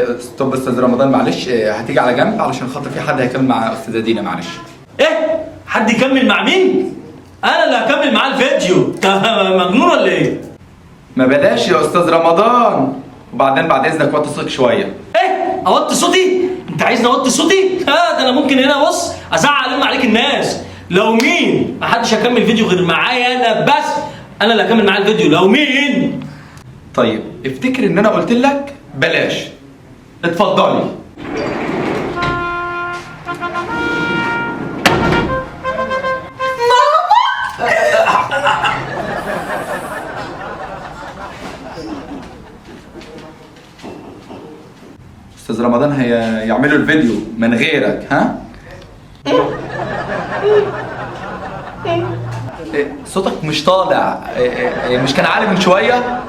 stop استاذ رمضان معلش، هتيجي على جنب علشان خاطر في حد هيكمل مع استاذه دينا معلش. ايه؟ حد يكمل مع مين؟ انا اللي هكمل معاه الفيديو. انت مجنون ولا ايه؟ ما بلاش يا استاذ رمضان، وبعدين بعد اذنك وطي صوتك شوية. ايه؟ اوطي صوتي؟ انت عايزني اوطي صوتي؟ ها ده انا ممكن هنا بص ازعق الم عليك الناس. لو مين؟ ما حدش هيكمل فيديو غير معايا انا بس، انا اللي هكمل معاه الفيديو لو مين. طيب افتكر ان انا قلت لك بلاش. اتفضلي. استاذ رمضان هيعملوا الفيديو من غيرك. ها؟ إيه، صوتك مش طالع. إيه، إيه، إيه، مش كان عالي من شوية؟